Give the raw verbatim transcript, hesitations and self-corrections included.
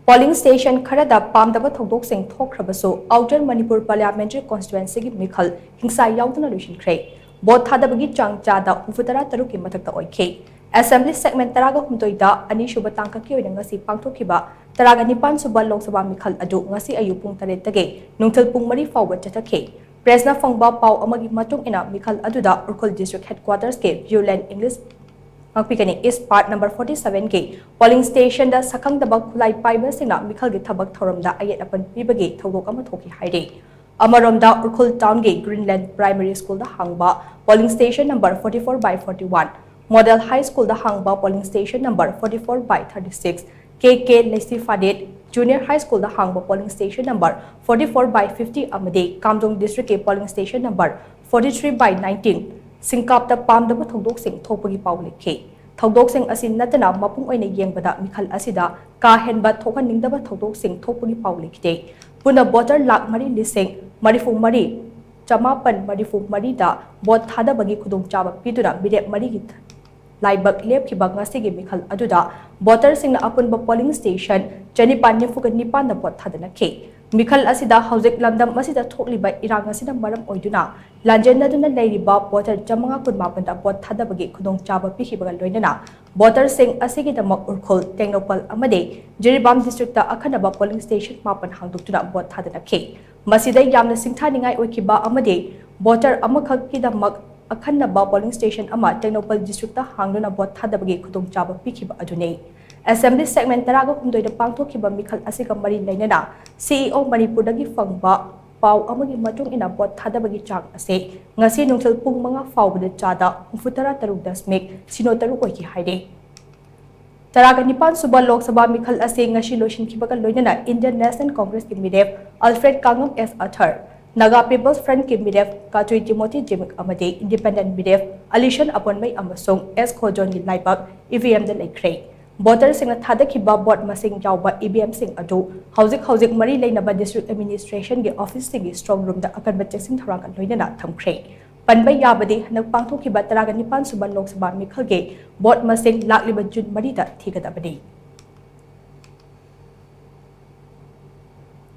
Polling station ꯈꯔꯗ ꯄꯥꯝꯗꯕ ꯊꯧꯗꯣꯛꯁꯤꯡ ꯊꯣꯛꯈ꯭ꯔꯕꯁꯨ, Outer Manipur Parliamentary Constituencyꯒꯤ ꯃꯤꯈꯜ ꯍꯤꯡꯁꯥ ꯌꯥꯎꯗꯅ ꯂꯣꯏꯁꯤꯟꯈ꯭ꯔꯦ꯫ ꯚꯣꯠ ꯊꯥꯗꯕꯒꯤ ꯆꯥꯡ ꯆꯥꯗ ꯍꯨꯝꯐꯨꯇꯔꯥ ꯇꯔꯨꯛꯀꯤ ꯃꯊꯛꯇ ꯑꯣꯏꯈꯤ꯫ Assembly segment ꯇꯔꯥꯒ ꯍꯨꯝꯗꯣꯏꯗ ꯑꯅꯤꯁꯨꯕ ꯇꯥꯡꯀꯛꯀꯤ ꯑꯣꯏꯅ ꯉꯁꯤ ꯄꯥꯡꯊꯣꯛꯈꯤꯕ ꯇꯔꯥꯒ ꯅꯤꯄꯥꯟ ꯁꯨꯕ ꯂꯣꯛ ꯁꯚꯥ ꯃꯤꯈꯜ ꯑꯗꯨ ꯉꯁꯤ ꯑꯌꯨꯛ ꯄꯨꯡ ꯇꯔꯦꯠꯇꯒꯤ ꯅꯨꯡꯊꯤꯜ ꯄꯨꯡ ꯃꯔꯤ ꯐꯥꯎꯕ ꯆꯠꯊꯈꯤ꯫ Pressꯅ ꯐꯪꯕ ꯄꯥꯎ ꯑꯃꯒꯤ ꯃꯇꯨꯡ ꯏꯟꯅ, ꯃꯤꯈꯜ ꯑꯗꯨꯗ Ukhrul District Headquartersꯀꯤ Viewland English ꯉꯥꯛꯄꯤꯒꯅꯤ East Part number forty sevenꯒꯤ polling stationꯗ ꯁꯛꯈꯪꯗꯕ ꯈꯨꯠꯂꯥꯏ ꯄꯥꯏꯕꯁꯤꯡꯅ ꯃꯤꯈꯜꯒꯤ ꯊꯕꯛ ꯊꯧꯔꯝꯗ ꯑꯌꯦꯠ ꯑꯄꯟ ꯄꯤꯕꯒꯤ ꯊꯧꯗꯣꯛ ꯑꯃ ꯊꯣꯛꯈꯤ ꯍꯥꯏꯔꯤ꯫ ꯑꯃꯔꯣꯝꯗ, ꯎꯔꯈꯨꯜ townꯒꯤ Greenland Primary Schoolꯗ ꯍꯥꯡꯕ polling station number forty four by forty one, Model High Schoolꯗ ꯍꯥꯡꯕ polling station number forty four by thirty six, K K ꯂꯩꯁꯤꯐꯥꯗꯦꯠ Junior High Schoolꯗ ꯍꯥꯡꯕ polling station number forty four by fifty ꯑꯃꯗꯤ ꯀꯥꯝꯖꯣꯡ Districtꯀꯤ polling station number forty three by nineteen ꯁꯤꯡꯀꯥꯞꯇ ꯄꯥꯝꯗꯕ ꯊꯧꯗꯣꯛꯁꯤꯡ ꯊꯣꯛꯄꯒꯤ ꯄꯥꯎ ꯂꯩꯈꯤ꯫ ꯊꯧꯗꯣꯛꯁꯤꯡ ꯑꯁꯤ ꯅꯠꯇꯅ, ꯃꯄꯨꯡ ꯑꯣꯏꯅ ꯌꯦꯡꯕꯗ ꯃꯤꯈꯜ ꯑꯁꯤꯗ ꯀꯥ ꯍꯦꯟꯕ ꯊꯣꯛꯍꯟꯅꯤꯡꯗꯕ ꯊꯧꯗꯣꯛꯁꯤꯡ ꯊꯣꯛꯄꯒꯤ ꯄꯥꯎ ꯂꯩꯈꯤꯗꯦ꯫ ꯄꯨꯟꯅ voter ꯂꯥꯈ ꯃꯔꯤ ꯂꯤꯁꯤꯡ ꯃꯔꯤꯐꯨ ꯃꯔꯤ ꯆꯃꯥꯄꯟ ꯃꯔꯤꯐꯨ ꯃꯔꯤꯗ ꯚꯣꯠ ꯊꯥꯗꯕꯒꯤ ꯈꯨꯗꯣꯡꯆꯥꯕ ꯄꯤꯗꯨꯅ ꯃꯤꯔꯦꯞ ꯃꯔꯤꯒꯤ ꯂꯥꯏꯕꯛ ꯂꯦꯞꯈꯤꯕ ꯉꯁꯤꯒꯤ ꯃꯤꯈꯜ ꯑꯗꯨꯗ voterꯁꯤꯡꯅ ꯑꯄꯨꯟꯕ polling station ꯆꯅꯤꯄꯥꯟ ꯅꯤꯐꯨꯒ ꯅꯤꯄꯥꯟꯗ ꯚꯣꯠ ꯊꯥꯗꯅꯈꯤ꯫ ꯃꯤꯈꯜ ꯑꯁꯤꯗ ꯍꯧꯖꯤꯛ ꯂꯝꯗꯝ ꯑꯁꯤꯗ ꯊꯣꯛꯂꯤꯕ ꯏꯔꯥꯡ ꯑꯁꯤꯅ ꯃꯔꯝ ꯑꯣꯏꯗꯨꯅ ꯂꯥꯟꯖꯦꯟꯅꯗꯨꯅ ꯂꯩꯔꯤꯕ voter ꯆꯥꯃꯉꯥ ꯀꯨꯟꯃꯥꯄꯟꯗ ꯚꯣꯠ ꯊꯥꯗꯕꯒꯤ ꯈꯨꯗꯣꯡꯆꯥꯕ ꯄꯤꯈꯤꯕꯒ ꯂꯣꯏꯅꯅ, voterꯁꯤꯡ ꯑꯁꯤꯒꯤꯗꯃꯛ ꯎꯔꯈꯨꯜ, ꯇꯦꯡꯅꯧꯄꯜ ꯑꯃꯗꯤ ꯖꯤꯔꯤꯕꯥꯝ Districtꯇ ꯑꯈꯟꯅꯕ polling station ꯃꯥꯄꯟ ꯍꯥꯡꯗꯣꯛꯇꯨꯅ ꯚꯣꯠ ꯊꯥꯗꯅꯈꯤ꯫ ꯃꯁꯤꯗ ꯌꯥꯝꯅ ꯁꯤꯡꯊꯥꯅꯤꯡꯉꯥꯏ ꯑꯣꯏꯈꯤꯕ ꯑꯃꯗꯤ voter ꯑꯃꯈꯛꯀꯤꯗꯃꯛ ꯑꯈꯟꯅꯕ polling station ꯑꯃ ꯇꯦꯡꯅꯧꯄꯜ Districtꯇ ꯍꯥꯡꯗꯨꯅ ꯚꯣꯠ ꯊꯥꯗꯕꯒꯤ ꯈꯨꯗꯣꯡꯆꯥꯕ ꯄꯤꯈꯤꯕ ꯑꯗꯨꯅꯤ꯫ Assembly segment ꯇꯔꯥꯒ ꯍꯨꯝꯗꯣꯏꯗ ꯄꯥꯡꯊꯣꯛꯈꯤꯕ ꯃꯤꯈꯜ ꯑꯁꯤꯒ ꯃꯔꯤ ꯂꯩꯅꯅ CEO ꯃꯅꯤꯄꯨꯔꯗꯒꯤ ꯐꯪꯕ ꯄꯥꯎ ꯑꯃꯒꯤ ꯃꯇꯨꯡ ꯏꯟꯅ, ꯚꯣꯠ ꯊꯥꯗꯕꯒꯤ ꯆꯥꯡ ꯑꯁꯤ ꯉꯁꯤ ꯅꯨꯡꯊꯤꯜ ꯄꯨꯡ ꯃꯉꯥ ꯐꯥꯎꯕꯗ ꯆꯥꯗ ꯍꯨꯝꯐꯨꯇꯔꯥ ꯇꯔꯨꯛ ꯗꯁꯃꯤꯛ ꯁꯤꯅꯣ ꯇꯔꯨꯛ ꯑꯣꯏꯈꯤ ꯍꯥꯏꯔꯤ꯫ ꯇꯔꯥꯒ ꯅꯤꯄꯥꯟ ꯁꯨꯕ ꯂꯣꯛ ꯁꯚꯥ ꯃꯤꯈꯜ ꯑꯁꯤ ꯉꯁꯤ ꯂꯣꯏꯁꯤꯟꯈꯤꯕꯒ ꯂꯣꯏꯅꯅ Indian National Congressꯀꯤ ꯃꯤꯔꯦꯞ Alfred ꯀꯥꯉꯝ S ꯑꯊꯔ, Naga People's Frontꯀꯤ ꯃꯤꯔꯦꯞ ꯀꯥꯆꯨꯏ ꯇꯤꯃꯣꯊꯤ ꯖꯤꯃꯤꯛ ꯑꯃꯗꯤ Independent ꯃꯤꯔꯦꯞ ꯑꯂꯤꯁꯟ ꯑꯄꯣꯟꯃꯩ ꯑꯃꯁꯨꯡ S ꯈꯣꯖꯣꯟꯒꯤ ꯂꯥꯏꯕꯛ EVMꯗ ꯂꯩꯈ꯭ꯔꯦ꯫ Voterꯁꯤꯡꯅ ꯊꯥꯗꯈꯤꯕ ꯚꯣꯠ ꯃꯁꯤꯡ ꯌꯥꯎꯕ EVMꯁꯤꯡ ꯑꯗꯨ ꯍꯧꯖꯤꯛ ꯍꯧꯖꯤꯛ ꯃꯔꯤ ꯂꯩꯅꯕ District Administrationꯒꯤ officeꯁꯤꯡꯒꯤ strong roomꯗ ꯑꯀꯟꯕ ꯆꯦꯛꯁꯤꯟ ꯊꯧꯔꯥꯡꯒ ꯂꯣꯏꯅꯅ ꯊꯝꯈ꯭ꯔꯦ꯫ ꯄꯟꯕ ꯌꯥꯕꯗꯤ, ꯍꯟꯗꯛ ꯄꯥꯡꯊꯣꯛꯈꯤꯕ ꯇꯔꯥꯒ ꯅꯤꯄꯥꯟ ꯁꯨꯕ ꯂꯣꯛ ꯁꯚꯥ ꯃꯤꯈꯜꯒꯤ ꯚꯣꯠ ꯃꯁꯤꯡ ꯂꯥꯛꯂꯤꯕ ꯖꯨꯟ ꯃꯔꯤꯗ ꯊꯤꯒꯗꯕꯅꯤ꯫